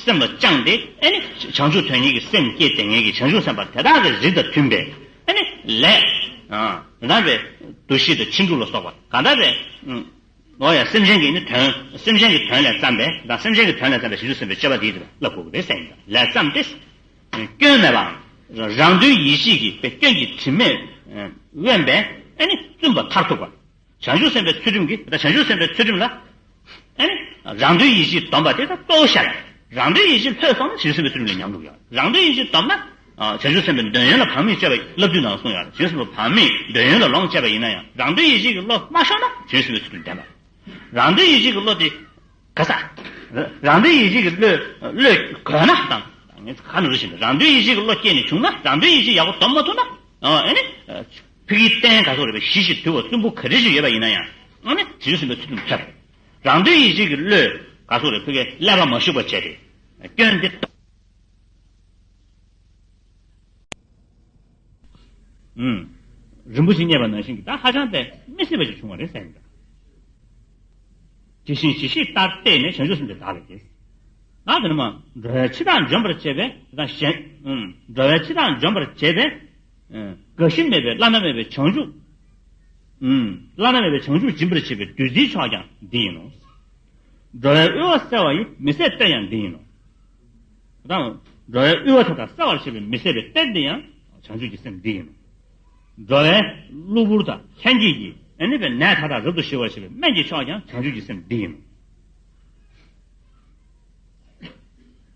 སེམས་ལ་བཅངས་ཏེ་ཨ་ནི་བྱང་ཆུབ་དོན་གཉེར་གྱི་སེམས་བསྐྱེད་དེ་ངེད་ཀྱི་བྱང་ཆུབ་སེམས་དཔའ་དེ་དག་གི་རིགས་དང་མཐུན་པའི་ཨ་ནི་ལས་རང་བའི་བདུད་བཞི་དང་ཕྱིན་དྲུག་ལ་སོགས་པ་གང་ལྟར་བའི། འོ་ཡ། སེམས་ཅན་གྱི་ནི་དོན། སེམས་ཅན་གྱི་དོན་ལས་བརྩམས་པའི་དང་སེམས་ཅན་གྱི་དོན་ལས་བརྩམས་པའི་བྱང་ཆུབ་སེམས་དཔའི་སྤྱོད་པ་དེའི་དོན་ལ་བསླབ་དགོས་ཀྱི་རེད་ཟེར་ཡིན། ལས་བརྩམས་ཏེ། སྐྱོན་མེད་པའམ། རང་དོན་ཡིད་བྱེད་ཀྱི་དཔེ་སྐྱོན་གྱི་དྲི་མས་དབེན་པས་ཨ་ནི་བཙུན་པ་མཐར་ཐུག་པ། བྱང་ཆུབ་སེམས་དཔའི་ཚུལ་ཁྲིམས་ཀྱིས། ད་བྱང་ཆུབ་སེམས་དཔའི་ཚུལ་ཁྲིམས་ལ་ཨ་ནི་ རང་དོན་ཡིད་བྱེད་སྡོམ་པ་དེ་ད་གཙོ་བོ་ཤར་ཡོད། རང་དོན་ཡིད་བྱེད་ལྷོད་སོང་ན་བྱང་ཆུབ་སེམས་དཔའི་ཚུལ་ཁྲིམས་ལ་ཉམས་འགྲོ་གི་ཡོད། རང་དོན་ཡིད་བྱེད་སྡོམ་ན། ཨ། བྱང་ཆུབ་སེམས་དཔའི་འདོད་ཡོན་ལ་བག་མེད་སྤྱོད་པ་བསླབ་བཏུས་ནང་གསུངས་ཡོད་རེད། བྱང་ཆུབ་སེམས་དཔའི་བག་མེད་འདོད་ཡོན་ལ་ལོངས་སྤྱད་པ་ཡིན་ན་ཡང་རང་དོན་ཡིད་བྱེད་ཀྱི་བློ་མ་ཤོར་ན་བྱང་ཆུབ་སེམས་དཔའི་ཚུལ་ཁྲིམས་ལྡན་པ། རང་དོན་ཡིད་བྱེད་ཀྱི་བློ་དེ་ག་ས། རང་དོན་ཡིད་བྱེད་ཀྱི་བློས་བློས་གོས་ན་དང་། ངས་ཁ་ནས་རེ་བཞིན་རང་དོན་ཡིད་བྱེད་ཀྱི་བློ་སྐྱེས་ནས་བྱུང་ན། རང་དོན་ཡིད་བྱེད་ཡག་པོ་སྡོམ་མ་ཐུབ་ན། ཨ། ཨེ་ནི། ཕ་གིའི་རྟེན་ག་སོགས་རེད་པས། གཞི་ཞིག་དུལ་བ་གསུམ་པོ་ག་རེ་ཞིག་ཡོད་པ་ཡིན་ན་ཡང་། ཨ་ནི་བྱང་ཆུབ་སེམས་དཔའི་ཚུལ་ཁྲིམས་ཐོབ། རང་དོན་ཡིད་བྱེད་ཀྱི་བློས་ག་སོགས་རེད། ཕ་གིའི་ཀླད་པ་མ་ཞུགས་པ་བྱས་ཏེ། སྐྱོན་འདི། ཨུམ། རིན་པོ་ཆེ་རྙེད་པ་ནང་བཞིན་གྱི་ད་ཧ་ཅང་དེ་མི་སྲིད་པ་ཞིག་བྱུང་བ་རེད་ཟེར་ཡིན་ད། དེ་བཞིན་ཇི་ཞིག་ལྟར་བལྟས་ནས་བྱང་ཆུབ་སེམས་དེ་བདག་ལ་སྐྱེས། ད་དེ་ནི་མ། འགྲོ་བའི་འཆི་བདག་འཇོམས་པར་བྱེད་པའི་ད་གཞན། ཨུམ། འགྲོ་བའི་འཆི་བདག་འཇོམས་པར་བྱེད་པའི། ཨུམ། རྒ་ཤི་མེད་པའི་བླ་ན་མེད་པའི་བྱང་ཆུབ། ཨུམ། བླ་ན་མེད་པའི་བྱང་ཆུབ་སྦྱིན་པར་བྱེད་པའི་བདུད་རྩིའི་མཆོག་ཀྱང་འདི་ཡིན་ནོ། འགྲོ་བའི་དབུལ་བ་སེལ་བ་ཡི་མི་ཟད་གཏེར་ཡང་འདི་ཡིན་ནོ། དང་། འགྲོ་བའི་དབུལ་བ་མཐའ་དག་གསལ་བར་བྱེད་པའི་མི་ཟད་པའི་གཏེར་འདི་ཡང་བྱང་ཆུབ་ཀྱི་སེམས་འདི་ཡིན་ནོ། འགྲོ་བའི་གློ་བུར་དང་ལྷན་སྐྱེས་ཀྱི་ཨ་ནི་པའི་ནད་མཐའ་དག་རབ་ཏུ་ཞི་བར་བྱེད་པའི་སྨན་གྱི་མཆོག་ཀྱང་བྱང་ཆུབ་ཀྱི་སེམས་འདི་ཡིན་ནོ།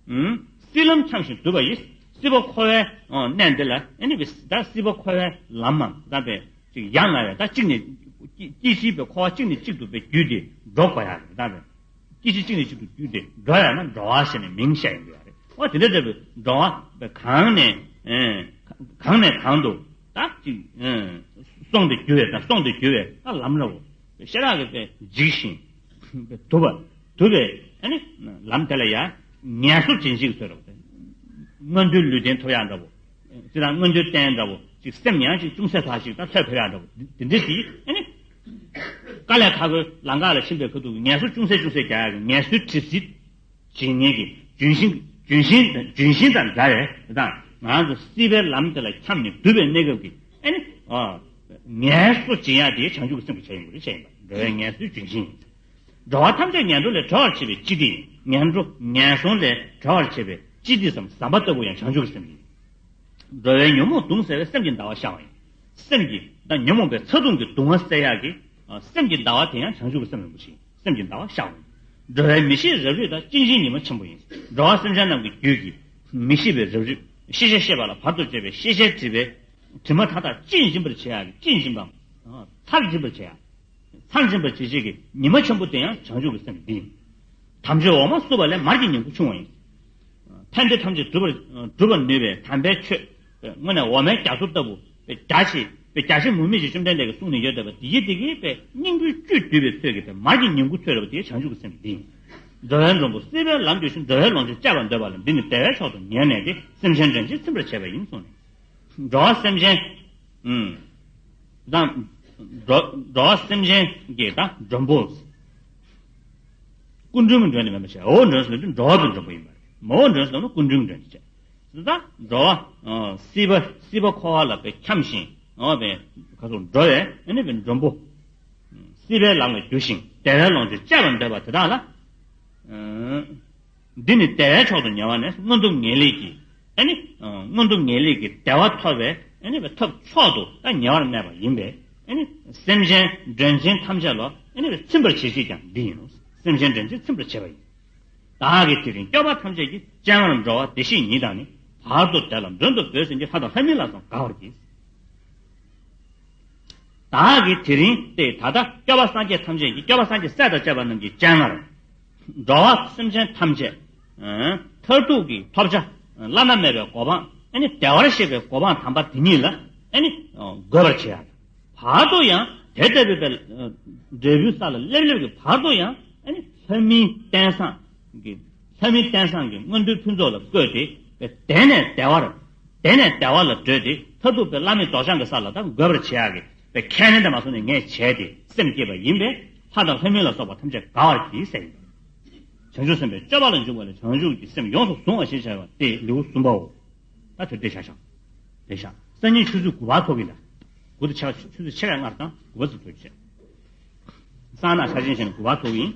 ཨུམ། སྲིད་ལམ་འཁྱམས་ཤིང་དུབ་པ་ཡི། སྲིད་པ་འཁོར་བའི་གནས་འདི་ལ་ཨ་ནི་པའི་ད་སྲིད་པ་འཁོར་བའི་ལམ་མ་ད་པའི་ཅིག་ཡ་ང་བའི་ད་གཅིག་ནས་སྐྱེ་སྲིད་པའི་འཁོར་བ་གཅིག་ནས་གཅིག་ཏུ་པའི་བརྒྱུད་དེ་འགྲོ་དགོས་ཡ་རེད་ད་པའི། སྐྱེ་འཆི་གཅིག་ནས་གཅིག་ཏུ་བརྒྱུད་དེ་འགྲོ་ཡ་ན་འགྲོ་བ་ཞེས་ནས་མིང་བཤད་ཡོང་གི་ཡོད་རེད། འོ་དེ་འདྲ་འདྲ་བའི་འགྲོ་བ་པའི་གང་ནས་ཨེ་གང་ནས་གང་དུ་ད་ཅིག་ཨེ་སོང་སྟེ་རྒྱུ་བས་དང་སོང་སྟེ་རྒྱུ་བས་ད་ལམ་འདྲ་བོ་ཤེས་རབ་ཀྱི་པའི་འཇིགས་ཤིང་དུབ་པ་དུབ་པའི་ཨ་ནི་ལམ་དེ་ལ་ཡ་ངལ་གསོ་སྦྱིན་ཅིག་ཟེར་རོགས་ཏེ། མངོན་མཐོའི་ལུས་རྟེན་ཐོབ་ཡག་འདྲ་བོ། དེ་དང་མངོན་མཐོའི་རྟེན་འདྲ་བོ་ཅིག་སེམས་ཡང་ཅིག་ཅུང་ཟད་ཐག་ཅིག་ད་ལྷོད་ཕེབས་ཡག་འདྲ་བོ་དེ་འདྲ་དེ་ཨ་ནི། དཀའ་ལས་ཁག་པོའི་ལམ་ཁ་ལ་ཕྱིན་པའི་ཁ་ཐུག་གི་ངལ་གསོ་ཅུང་ཟད་ཅུང་ཟད་རྒྱག་ཡག་གི་ངལ་གསོའི་གྲིབ་བསིལ་བྱེད་མཁན་གྱི་ལྗོན་ཤིང་ལྗོན་ཤིང་དང་ལྗོན་ཤིང་དང་འདྲ་བའི་དེ་དང་ང་ཚོ་སྲིད་པའི་ལམ་དེ་ལ་འཁྱམས་ནས་དུབ་པའི་གནས་སྐབས་ཀྱི་ཨ་ནི་ཨ་ངལ་གསོ་བྱེད་ཡག་དེ་བྱང་ཆུབ་ཀྱི་སེམས་ཀྱི་ཆ་ཡིན་དགོས་རེད་བཤད་ཡིན་པ། འགྲོ་བའི་ངལ་གསོའི་ལྗོན་ཤིང་། འགྲོ་བ་ཐམས་ཅད་ངན་འགྲོ་ལས་གྲོལ་བར་བྱེད་པའི་སྤྱི་དེ་ཡིན། ངན་འགྲོ་ངན་སོང་ལས་གྲོལ་བར་བྱེད་པའི་སྤྱི་དེ་སམ་ཟམ་པ་ལྟ་བུ་ཡང་བྱང་ཆུབ་ཀྱི་སེམས་ཡིན། འགྲོ་བའི་ཉོན་མོངས་གདུང་སེལ་བའི་སེམས་ཀྱི་ཟླ་བ་ཤར་བ་ཡིན། སེམས་ཀྱི་ད་ཉོན་མོངས་པའི་ཚ་གདུང་གི་གདུང་བ་སེལ་ཡག་གི་ཨ་སེམས་ཀྱི་ཟླ་བ་དེ་ཡང་བྱང་ཆུབ་ཀྱི་སེམས་རིན་པོ་ཆེ་ཡིན། སེམས་ཀྱི་ཟླ་བ་ཤར་བ་ཡིན། འགྲོ་བའི་མི་ཤེས་རབ་རིབ་དང་སྐྱེ་འཆིའི་ཉི་མ་ཆེན་པོ་ཡིན། འགྲོ་བ་སེམས་ཅན་རྣམས་ཀྱི་རྒྱུད་ཀྱི་མི་ཤེས་པའི་རབ་རིབ་ཤེས་བྱ་ཤེས་པ་ལ་བར་དུ་གཅོད་པའི་ཤེས་བྱའི་སྒྲིབ་པའི་དྲི་མ་མཐའ་དག་གཅིན་འབྱིན་པར་བྱེད་ཡག་གི་གཅིན་འབྱིན་པའམ་ཚར་འབྱིན་པར་བྱེད་ཡག་ཚར་འབྱིན་པར་བྱེད་བྱེད་ཀྱི་ཉི་མ་ཆེན་པོ་དེ་ཡང་བྱང་ཆུབ་ཀྱི་སེམས་འདི་ཡིན། དམ་ཆོས་འོག་མ་བསྲུབས་པ་ལས་མར་གྱི་ཉིང་ཁུ་ཕྱུང་བ་ཡིན། ཕན་བདེ་ཐམས་ཅད་སྒྲུབ་པར་སྒྲུབ་པར་ནུས་པའི་དམ་པའི་ཆོས། དངོས་གནས་འོ་མའི་རྒྱ་མཚོ་ལྟ་བུ་རྒྱ་ཆེ་བའི་རྒྱ་ཆེ་མུ་མེད་ཀྱི་བཅོམ་ལྡན་འདས་ཀྱིས་གསུངས་ནས་ཡོད་བསྡད་པ་དེ་ཡི་དེ་གའི་པའི་སྙིང་པོའི་བཅུད་བསྡུས་པའི་ཚོད་ཀྱིས་པའི་མར་གྱི་ཉིང་ཁུ་ཐོས་རེད་པ་དེ་བྱང་ཆུབ་ཀྱི་སེམས་འདི་ཡིན། འགྲོ་བའི་མགྲོན་པོ་སྲིད་པའི་ལམ་བདེ་ཞིང་འགྲོ་བའི་ལོངས་སྤྱོད་སྤྱད་པར་འདོད་པ་ལ་འདི་ནི་བདེ་བའི་མཆོག་ཏུ་ངེས་གནས་ཏེ་སེམས་ཅན་འདྲེན་ཅིང་ཚིམ་པར་བྱེད་པ་ཡིན་གསུངས་ནས། འགྲོ་བ་སེམས་ཅན། ཨུམ། དང་། འགྲོ་འགྲོ་བ་སེམས་ཅན་གྱི་དང་མགྲོན་པོ། སྐུ་མགྲོན་གྱི་མགྲོན་དེ་མིན་པ་བྱས། འོག་མགྲོན་ཟེར་ན་འགྲོ་བ་པོའི་མགྲོན་པོ་ཡིན་པ་རེད། མོའི་མགྲོན་ཟེར་ན་སྐུ་མགྲོན་གྱི་མགྲོན་དེ་བྱས། དེ་དག་འགྲོ་བ་སྲིད་པ་སྲིད་པ་འཁོར་བ་ལ་པའི་འཁྱམས་ཤིང་འོ་པའི་ག་ཚོད་འགྲོ་བའི་ཨ་ནི་པའི་མགྲོན་པོ། སྲིད་པའི་ལམ་ལ་རྒྱུ་ཞིང་བདེ་བའི་ལོངས་སྤྱོད་སྤྱད་པར་འདོད་པ་དེ་དག་ལ། འདི་ནི་བདེ་བའི་མཆོག་ཏུ་ཉེ་བ་ནས་མངོན་མཐོ་ངེས་ལེགས་ཀྱི་ཨ་ནི་མངོན་མཐོ་ངེས་ལེགས་ཀྱི་བདེ་བ་ཐོབ་པའི་ཨ་ནི་ཐབས་མཆོག་ཏུ་ད་ཉེ་བར་གནས་པ་ཡིན་པས་ཨ་ནི་སེམས་ཅན་འདྲེན་ཅན་ཐམས་ཅད་ལ་ཨ་ནི་ཚིམ་པར་བྱེད་ཅིག་ཀྱང་འདི་ཡིན་ནོ། སེམས་ཅན་འདྲེན་ཅིང་ཚིམ་པར་བྱེད་པ་ཡིན། བདག་གིས་དེ་རིང་སྐྱོབ་པ་ཐམས་ཅད་ཀྱི་སྤྱན་སྔར་འགྲོ་བ་བདེ་གཤེགས་ཉིད་དང་ནི་བར་དུ་བདེ་ལ་མགྲོན་དུ་བོས་ཟིན་གྱི་ལྷ་དང་ལྷ་མིན་ལ་སོགས་དགའ་བར་གྱིས། བདག་གིས་དེ་རིང་སྟེ་ད་ལྟ་སྐྱོབ་པ་སངས་རྒྱས་ཐམས་ཅད་ཀྱི་སྐྱོབ་པ་སངས་རྒྱས་སྲས་དང་བཅས་པ་རྣམས་ཀྱི་སྤྱན་སྔར། འགྲོ་བ་སེམས་ཅན་ཐམས་ཅད། མཐར་ཐུག་གི་ཐོབ་བྱ། བླ་ན་མེད་པའི་གོ་འཕང་། ཨ་ནི་བདེ་བར་གཤེགས་པའི་གོ་འཕང་དམ་པ་དེ་ཉིད་ལ། ཨ་ནི་འགོད་པར་བྱེད་ཡ། བར་དུ་ཡང་དེ་ལྟ་བུའི་འབྲས་བུའི་ས་ལ་སླེབས་སླེབས་ཀྱི་བར་དུ་ཡང་ཨ་ནི་ལྷ་མིའི་རྟེན་བཟང་གི་ལྷ་མིའི་རྟེན་བཟང་གི་མངོན་མཐོའི་ཕུན་ཚོགས་ལ་བཀོད་དེ་བདེ་ནས་བདེ་བར། བདེ་ནས་བདེ་བ་ལ་བགྲོད་དེ་མཐར་ཐུག་པའི་བླ་མེད་རྫོགས་བྱང་གི་ས་ལ་ད་འགོད་པར་བྱེད་ཡག་གི་པའི་ཁས་ལེན་དེ་མ་སོང་ནས་ངས་བྱས་ཏེ་སེམས་བསྐྱེད་པ་ཡིན་པས་ལྷ་དང་ལྷ་མིན་ལ་སོགས་པ་ཐམས་ཅད་དགའ་བར་གྱིས་ཟེར་ཡིན། བྱང་ཆུབ་སེམས་དཔའི་སྤྱོད་པ་ལ་འཇུག་པ་ལས་བྱང་ཆུབ་ཀྱི་སེམས་ཡོངས་སུ་གཟུང་བ་ཞེས་བྱ་བ་སྟེ་ལེའུ་གསུམ་པའོ། ད་དེ་བདེ་བཞག་བཞག་བདེ་བཞག་སང་ཉིན་ཆུ་ཚོད་དགུ་པར་ཚོགས་ཀྱི་ལ། དགུ་དང་ཕྱེད་ཀ་ཆུ་ཚོད་ཕྱེད་ཀ་ལྔ་དང་དགུ་པ་ཚོ་ཚོད་བྱས། གསང་སྔགས་ཕྱག་ཆེན་བྱས་ནས་དགུ་པར་ཚོགས་ཀྱི་ཡིན།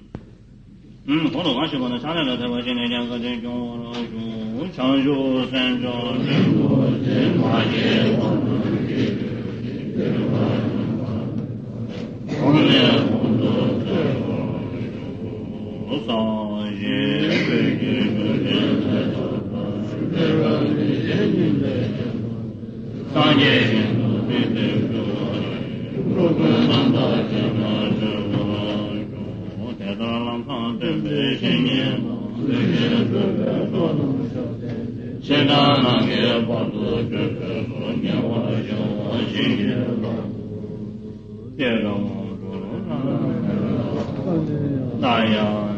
ཨུམ། གོང་དུ་གང་ཞུས་པ་ན་ཕྱག་ལེན་ལ་དད་པ་བྱས་ནས་ཀྱང་དཀའ་ཐུབ་སྐྱོང་བར་ཞུ། བྱང་ཆུབ་སེམས་མཆོག་ཆེན་པོ་དེ་མ་སྐྱེས་གོང་དུ་སྐྱེས་ཏེ་གོང་ནས་གོང་དུ་འཕེལ་བར་ཤོག། སངས་རྒྱས་ཞིང་དུ་སྤྱན་འདྲེན་ཞུ་བ་ཡི། འགྲོ་ཀུན་རྣམ་དག་ཅན་ལ་སྤྱོད་པར་ཤོག། དེ་ལྟར་ལམ་སང་སྟོན་པའི་བཤེས་གཉེན་རྣམས། ལུས་ཅན་འགྲོ་བའི་འགྲོ་རྣམས་ཞབས་བརྟན་ཅིང་། ཕྱི་ནང་གི་བར་དུ་གཅོད་པའི་ཚོགས། ཉེ་བར་ཞི་བ་བཞི་ཡི་ལམ། སྐྱེ་རབས་དངོས་གྲུབ་རྣམ་གཉིས་ལ། ཡང་